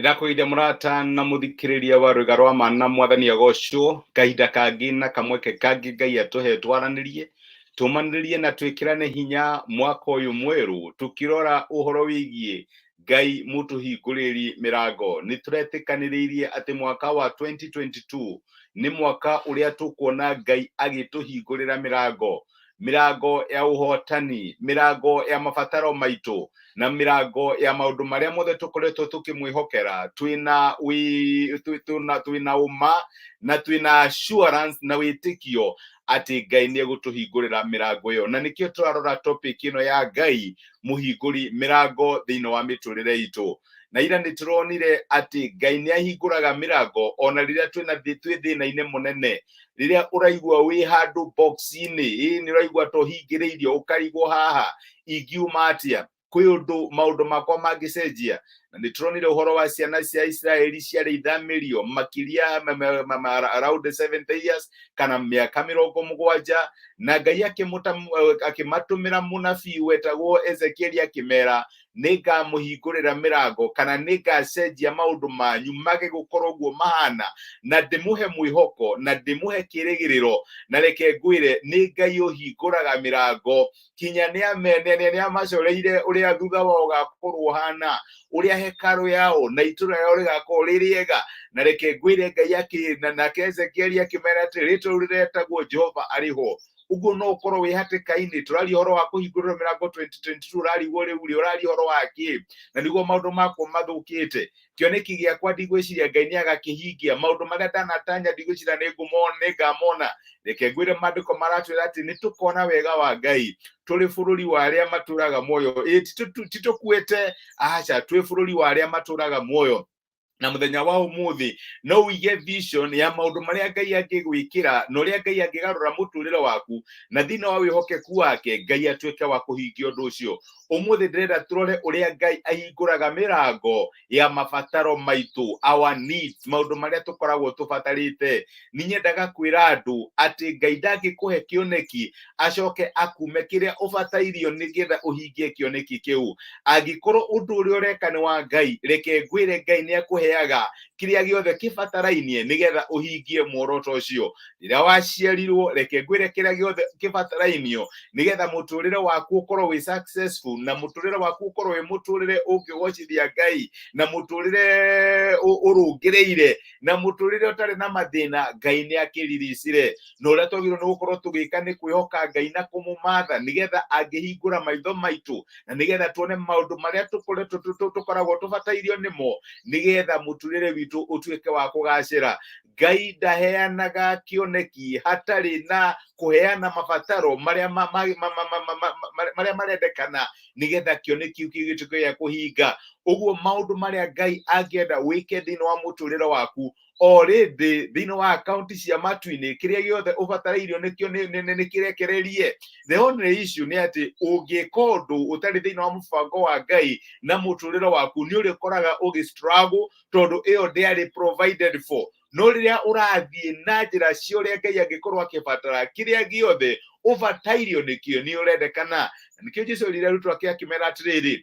Nĩndakũgeithia mũrata na mũthikĩrĩria wa rwĩga rwa ma na mwathani agocwo kahinda kangĩ na kamweke kangĩ Ngai atũhe twaranĩrie tũmanĩrĩrie na twĩkĩrane hinya mwaka ũyũ mwerũ tũkĩrora ũhoro wĩgiĩ Ngai mũtũhingũrĩri mĩrango. Nĩ tũretĩkanĩrĩirie atĩ mwaka wa 2022 nĩ mwaka ũrĩa tũkuona Ngai agĩtũhingũrĩra mĩrango, mĩrango ya ũhotani, mĩrango ya mabataro maitũ na mĩrango ya maũndũ marĩa mothe tũkoretwo tũkĩmwĩhokera twĩna twĩna ũma na twĩna assurance na wĩtĩkio atĩ Ngai nĩ egũtũhingũrĩra mĩrango ĩyo, na nĩkĩo tũrarora topic ĩno ya Ngai mũhingũri mĩrango thĩinĩ wa mĩtũrĩre itũ. Na ira nĩ tũronire atĩ Ngai nĩ ahingũraga mĩrango ona rĩrĩa twĩna twĩ thĩna-inĩ mũnene, rĩrĩa ũraigua wĩ handũ box-inĩ, ĩ nĩ ũraigua ta ũhingĩrĩirio ũkarigwo haha ingiuma atĩa, kwĩ ũndũ maũndũ makwa mangĩcenjia. Na nĩ tũronire ũhoro wa ciana cia Isiraeli ciarĩ ithamĩrio makĩria around 70 years kana mĩaka 70, na Ngai akĩmatũmĩra mũnabii wetagwo Ezekieli akĩmera nĩngamũhingũrĩra mĩrango kana nĩngacenjia maũndũ manyu mage gũkorwo ũguo mahana, na ndĩmũhe mwĩhoko na ndĩmũhe kĩrĩgĩrĩro. Na reke ngwĩre, nĩ Ngai ũhingũraga mĩrango kinya nĩamacoreire ũrĩa thutha wao ũgakorwo ũhana, ũrĩa hekarũ yao na itũra rĩao rĩgakorwo rĩ rĩega. Na reke ngwĩre, Ngai nake Ezekieli akĩmera atĩ rĩtwa rĩu rĩretagwo Jehova arĩ ho. Ũguo no ũkorwo wĩ hatĩka-inĩ, tũraria ũhoro wa kũhingũrĩrwo mĩrango 2022, ũrarigwo rĩu rĩ ũraria ũhoro wa kĩ, na nĩguo maũndũ makwa mathũkĩte, kĩoneki gĩakwa ndigwĩciria Ngai nĩ agakĩhingia, maũndũ marĩa ndanatanya ndigwĩciria nĩ ngũmona, nĩ ngamona. Reke ngwĩre, maandĩko maratwĩra atĩ nĩ tũkona wega wa Ngai tũrĩ bũrũri wa arĩa matũraga muoyo. Ĩ ti tũkuĩte, aca, twĩ bũrũri wa arĩa matũraga muoyo. Na mũthenya wa ũmũthĩ no ũige vision ya maũndũ marĩa Ngai angĩgwĩkĩra na ũrĩa Ngai angĩgarũra mũtũrĩre waku, na thĩinĩ wa wĩhokeku wake Ngai atuĩke wa kũhingia ũndũ ũcio. Ũmũthĩ ndĩrenda tũrore ũrĩa Ngai ahingũraga mĩrango ya mabataro maitũ, our needs, maũndũ marĩa tũkoragwo tũbatarĩte. Nĩ nyendaga kwĩra andũ atĩ Ngai ndangĩkũhe kĩoneki acoke akume kĩrĩa ũbatairio nĩgetha ũhingie kĩoneki kĩu. Angĩkorwo ũndũ ũrĩa ũreka nĩ wa Ngai, reke ngwĩre, Ngai nĩ akũheaga kĩrĩa gĩothe kĩbatarainie nĩgetha ũhingie muoroto ũcio. Rĩrĩa waciarirwo, reke ngwĩre, kĩrĩa gĩothe kĩbatarainio nĩgetha mũtũrĩre waku ũkorwo wĩ successful na mũtũrĩre waku ũkorwo wĩ mũtũrĩre ũngĩgocithia Ngai na mũtũrĩre ũrũngĩrĩire na mũtũrĩre ũtarĩ na mathĩna, Ngai nĩ akĩriricire. Na ũrĩa twagĩrĩirwo nĩ gũkorwo tũgĩka nĩ kwĩhoka Ngai na kũmũmatha, nĩgetha angĩhingũra maitho maitũ na nĩgetha tuone maũndũ marĩa tũkoretwo tũkoragwo tũbatairio nĩmo nĩgetha mũtũrĩre witũ ũtuĩke wa kũgacĩra. Ngai ndaheanaga kĩoneki hatarĩ na kũheana mabataro marĩa marĩa marendekana nĩgetha kĩoneki kĩu gĩtuĩke gĩa kũhinga. Ũguo maũndũ marĩa Ngai angĩenda wĩke thĩinĩ wa mũtũrĩre waku already thĩinĩ wa akaunti cia matu-inĩ, kĩrĩa gĩothe ũbatarairio nĩkĩo nĩ kĩrekererie. The only issue nĩ atĩ ũngĩka ũndũ ũtarĩ thĩinĩ wa mũbango wa Ngai na mũtũrĩre waku, nĩ ũrĩkoraga ũgĩ struggle tondũ ĩyo ndĩarĩ provided for. No rĩrĩa ũrathiĩ na njĩra cia ũrĩa Ngai angĩkorwo akĩbatara, kĩrĩa gĩothe ũbatairio nĩkĩo nĩ ũrendekana. Na nĩkĩo Jesu erire arutwo ake akĩmera atĩrĩrĩ,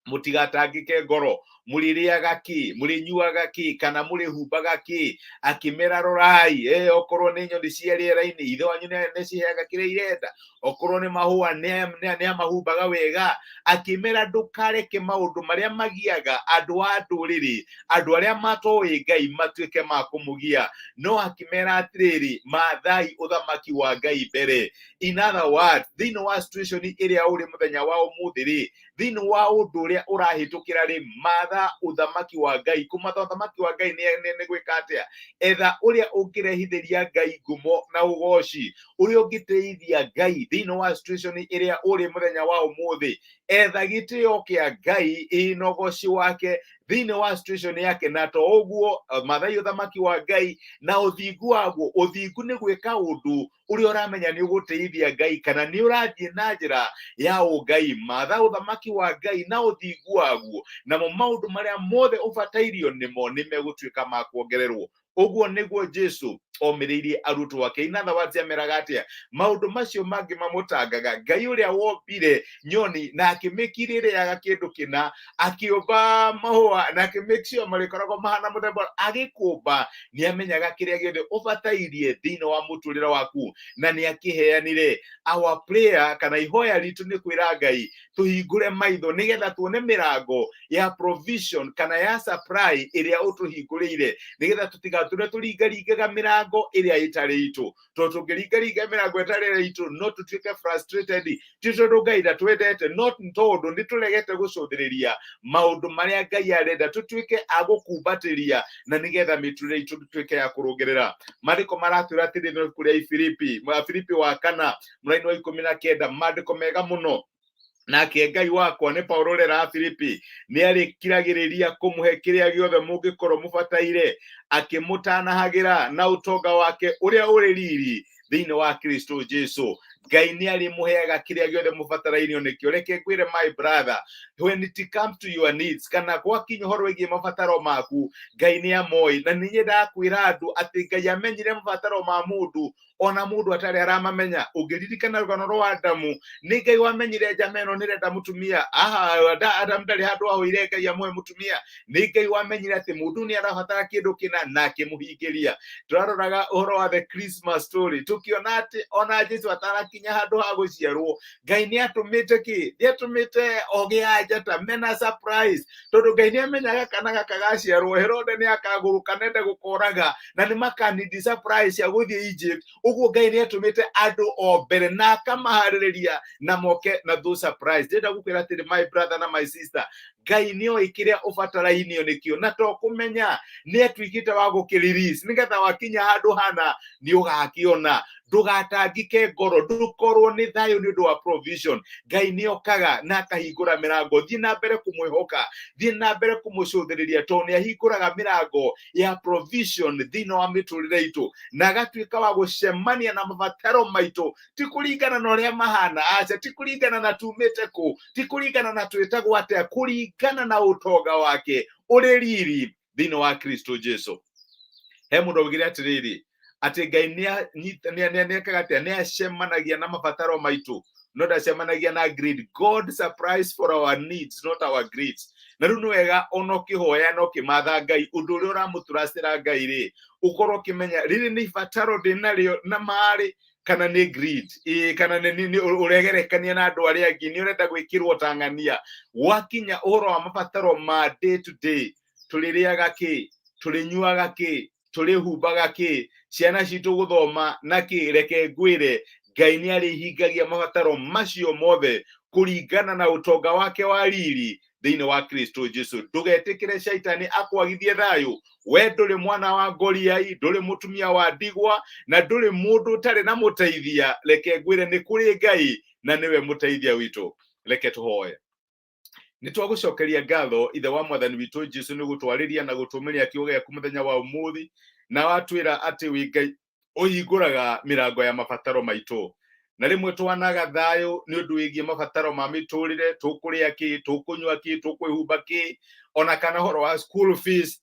mũtigatangĩke ngoro, mũrĩrĩaga kĩ, mũrĩnyuaga kĩ, kana mũrĩhumbaga kĩ. Akĩmera, rorai, okorwo nĩ nyoni cia rĩera-inĩ, ithe wanyu nĩ ciheaga kĩrĩa irenda, okorwo nĩ mahũa nĩ amahumbaga wega. Akĩmera, ndũkareke maũndũ marĩa magiaga andũ a ndũrĩrĩ, andũ arĩa matoĩ Ngai, matuĩke ma kũmũgia. No akĩmera atĩrĩrĩ, mathai ũthamaki wa Ngai mbere. In other words, thĩinĩ wa situation ĩrĩa ũrĩ mũthenya wa ũmũthĩ rĩ, thĩinĩ wa ũndũ ũrĩa ũrahĩtũkĩra rĩ, matha ũthamaki wa Ngai. Kũmatha ũthamaki wa Ngai nĩ gwĩka atĩa? Etha ũrĩa ũngĩrehithĩria Ngai ngumo na ũgoci, ũrĩa ũngĩteithia Ngai thĩinĩ wa situation ĩrĩa ũrĩ mũthenya wa ũmũthĩ. Etha gĩtĩo kĩa Ngai ĩ na ũgoci wake thĩinĩ wa situation yake. Na to ũguo, mathai ũthamaki wa Ngai na ũthingu waguo. Ũthingu nĩ gwĩka ũndũ ũrĩa ũramenya nĩ ũgũteithia Ngai kana nĩ ũrathiĩ na njĩra ya ũngai. Matha ũthamaki wa Ngai na ũthingu waguo, namo maũndũ marĩa mothe ũbatairio nĩmo nĩ megũtuĩka ma kuongererwo. Ũguo nĩguo Jesu Omĩrĩirie arutwo ake. In other words, ameraga atĩa? Maũndũ macio mangĩ mamũtangaga. Ngai ũrĩa wombire nyoni na akĩmĩkira ĩrĩaga kĩndũ kĩna, akĩũmba mahũa na akĩmake sure marĩkoragwo mahana mũthemba, agĩkũmba nĩ amenyaga kĩrĩa gĩothe ũbatairie thĩinĩ wa mũtũrĩre waku na nĩ akĩheanire. Our prayer kana ihoya ritũ nĩ kwĩra Ngai tũhingũre maitho nĩgetha tuone mĩrango ya provision kana ya supply ĩrĩa ũtũhingũrĩire, nĩgetha tũtigatũre tũringaringaga mĩrango ĩrĩa ĩtarĩ itũ, tondũ tũngĩringaringa mĩrango ĩtarĩ itũ no tũtuĩke frustrated. Ti tondũ Ngai ndatwendete, no nĩ tondũ nĩ tũregete gũcũthĩrĩria maũndũ marĩa Ngai arenda tũtuĩke a gũkumbatĩria na nĩgetha mĩtũrĩre itũ tũtuĩke ya kũrũngĩrĩra. Maandĩko maratwĩra atĩrĩ thĩinĩ wa ibuku rĩa Filipi, Filipi wa kana mũraini wa 19, maandĩko mega mũno: "Nake Ngai wakwa," nĩ Paulo ũrera Filipi, "nĩ arĩkiragĩrĩria kũmũhe kĩrĩa gĩothe mũngĩkorwo mũbataire, akĩmũtanahagĩra na ũtonga wake ũrĩa ũrĩ riri thĩinĩ wa Kristo Jesu." Ngai nĩ arĩmũheaga kĩrĩa gĩothe mũbatarairio nĩkĩo. Reke ngwĩre, my brother, when it comes to your needs kana gwakinya ũhoro wĩgiĩ mabataro maku, Ngai nĩ amoĩ. Na nĩ nyendaga kwĩra andũ atĩ Ngai amenyire mabataro ma mũndũ ona mũndũ atarĩ aramamenya. Ũngĩririkana rũgano rwa Adamu, nĩ Ngai wamenyire njama ĩno nĩrenda mũtumia. Aha, Adamu ndarĩ handũ ahoire Ngai amũhe mũtumia. Nĩ Ngai wamenyire atĩ mũndũ nĩ arabatara kĩndũ kĩna na akĩmũhingĩria. Tũraroraga ũhoro wa the Christmas story, tũkĩona atĩ ona Jesu atanakinya handũ ha gũciarwo, Ngai nĩ atũmĩte kĩ? Nĩ atũmĩte ogĩ a njata mena surprise, tondũ Ngai nĩ amenyaga kana gaka gaciarwo Herode nĩ akagũrũka nende gũkoraga na nĩ makanidi surprise cia gũthiĩ Egypt. Ũguo Ngai nĩ atũmĩte andũ o mbere na akamaharĩrĩria na moke na those surprise. Ndĩrenda gũkwĩra atĩrĩ, my brother na my sister, Ngai nĩ oĩ kĩrĩa ũbataraiinio nĩkĩo, na to kũmenya, nĩ atuĩkĩte wa gũkĩrelease nĩgetha wakinya handũ hana nĩ ũgakĩona. Ndũgatangĩke ngoro, ndũkorwo nĩ thayũ nĩ ũndũ wa provision. Ngai nĩ okaga na akahingũra mĩrango. Thiĩ na mbere kũmwĩhoka, thiĩ na mbere kũmũcũthĩrĩria, tondũ nĩ ahingũraga mĩrango ya provision thĩinĩ wa mĩtũrĩre itũ na agatuĩka wa gũcemania na mabataro maitũ, ti kũringana na ũrĩa mahana, aca, ti kũringana na tumĩte kũ, ti kũringana na twĩtagwo atĩa, kũringana na ũtonga wake ũrĩ riri thĩinĩ wa Kristo Jesu. He mũndũ augire atĩrĩrĩ, atĩ Ngai nĩekaga atĩa? Nĩ acemanagia na mabataro maitũ, no ndacemanagia na greed. God supplies for our needs, not our greeds. Na rĩu nĩ wega ona ũkĩhoya na ũkĩmatha Ngai ũndũ ũrĩa ũramũtũracĩra Ngai rĩ, ũkorwo ũkĩmenya rĩrĩ nĩ ibataro ndĩ narĩo na marĩ kana nĩ greed, ĩĩ, kana nĩ ũregerekania na andũ arĩa angĩ, nĩ ũrenda gwĩkĩrwo ta ng'ania. Gwakinya ũhoro wa mabataro ma day to day, tũrĩrĩaga kĩ, tũrĩnyuaga kĩ, tũrĩhumbaga kĩ, ciana citũ gũthoma na kĩ, reke ngwĩre, Ngai nĩ arĩhingagia mabataro macio mothe kũringana na ũtonga wake wa riri thĩinĩ wa Kristo Jesu. Ndũgetĩkĩre caitani akwagithie thayũ. We ndũrĩ mwana wa ngoriai, ndũrĩ mũtumia wa ndigwa, na ndũrĩ mũndũ ũtarĩ na mũteithia. Reke ngwĩre, nĩ kũrĩ Ngai na nĩwe mũteithia witũ. Reke tũhoe. Nĩ twagũcokeria ngatho, Ithe wa Mwathani witũ Jesu, nĩ gũtwarĩria na gũtũmĩria kiugo gĩaku mũthenya wa ũmũthĩ, na watwĩra atĩ wĩ Ngai ũhingũraga mĩrango ya mabataro maitũ. Na rĩmwe twanaga thayũ nĩ ũndũ wĩgiĩ mabataro ma mĩtũrĩre, tũkũrĩa kĩ, tũkũnyua kĩ, tũkwĩhumba kĩ, ona kana ũhoro wa school fees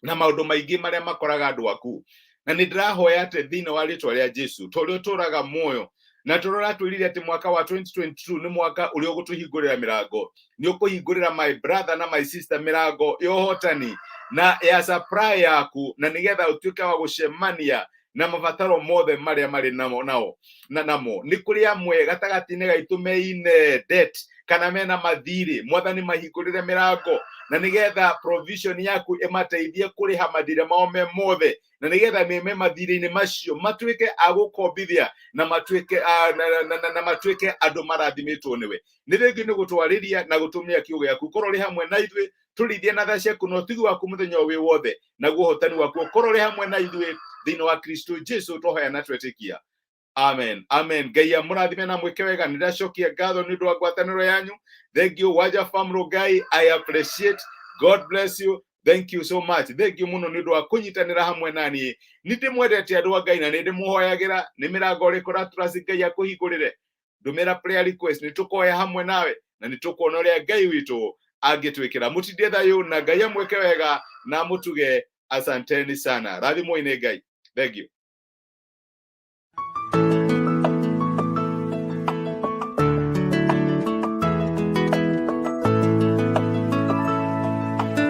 na maũndũ maingĩ marĩa makoraga andũ aku. Na nĩ ndĩrahoya atĩ thĩinĩ wa rĩtwa rĩa Jesu, to ũrĩa ũtũraga muoyo na tũrĩa ũratwĩrire atĩ mwaka wa 2022 nĩ mwaka ũrĩa ũgũtũhingũrĩra mĩrango, nĩ ũkũhingũrĩra my brother na my sister mĩrango ya ũhotani na ya supply yaku, na nĩgetha ũtuĩke wa gũcemania na mabataro mothe marĩa marĩ namo nao na namo. Nĩ kũrĩ amwe gatagatĩ-inĩ gaitũ meine debt kana mena mathirĩ. Mwathani, mahingũrĩre mĩrango na nĩgetha provision yaku ĩmateithie kũrĩha mathirĩ mao me mothe, na nĩgetha meme mathirĩ-inĩ macio matuĩke a gũkombithia na matuĩke na matuĩke andũ marathimĩtwo nĩwe. Nĩ rĩngĩ nĩ gũtwarĩria na gũtũmĩa kiugo gĩaku. Korwo ũrĩ hamwe na ithuĩ, tũrĩithie na tha ciaku na ũtugi waku mũthenya wĩ wothe, naguo ũhotani waku ũkorwo ũrĩ hamwe na ithuĩ thĩinĩ wa Kristo Jesu twahoya na twetĩkia. Amen, amen. Ngai amũrathime na mwĩke wega. Nĩ ndacokia ngatho nĩ ũndũ wa ngwatanĩro yanyu. Thank you, Waja Famro Ngai. I appreciate. God bless you. Thank you so much. Thank you mũno nĩ ũndũ wa kũnyitanĩra hamwe na niĩ. Nĩ ndĩmwendete, andũ a Ngai, na nĩ ndĩmũhoyagĩra. Nĩ mĩrango ĩrĩkũ ũratũraci Ngai akũhingũrĩre? Ndũmĩra prayer request, nĩ tũkoya hamwe nawe na nĩ tũkuona ũrĩa Ngai witũ angĩtwĩkĩra. Mũtindie thayũ na Ngai amwĩke wega na mũtuge. Asanteni sana, rathimwo-inĩ Ngai. Thank you.